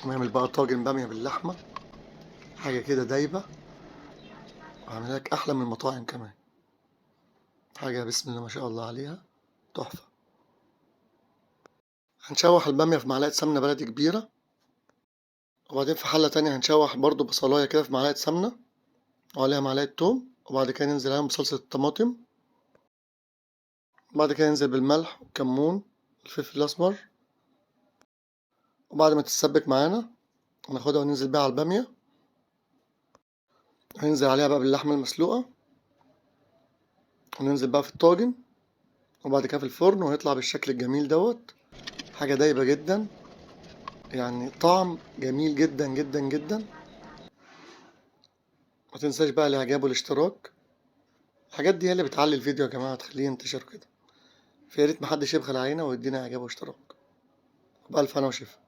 نعمل بقى طاجن بامية باللحمة، حاجة كده دايبة، وهعملها لك أحلى من المطاعم كمان. حاجة بسم الله ما شاء الله عليها تحفة. هنشوح البامية في معلقة سمنة بلدي كبيرة، وبعدين في حلة تانية هنشوح برضو بصلاية كده في معلقة سمنة وعليها معلقة توم، وبعد كده ننزل عليهم بصلصة الطماطم، وبعد كده ننزل بالملح والكمون والفلفل الأسمر، وبعد ما تتسبك معانا هناخدها وننزل بيها على البامية. هننزل عليها بقى باللحمة المسلوقة، وننزل بقى في الطاجن، وبعد كده في الفرن، وهيطلع بالشكل الجميل دوت. حاجة دايبة جدا، يعني طعم جميل جدا جدا جدا. ما تنساش بقى الاعجاب والاشتراك، الحاجات دي هي اللي بتعلي الفيديو يا جماعة، تخليه ينتشر كده. فيا ريت محدش يبخل علينا ويدينا اعجاب واشتراك. بألف هنا وشفا.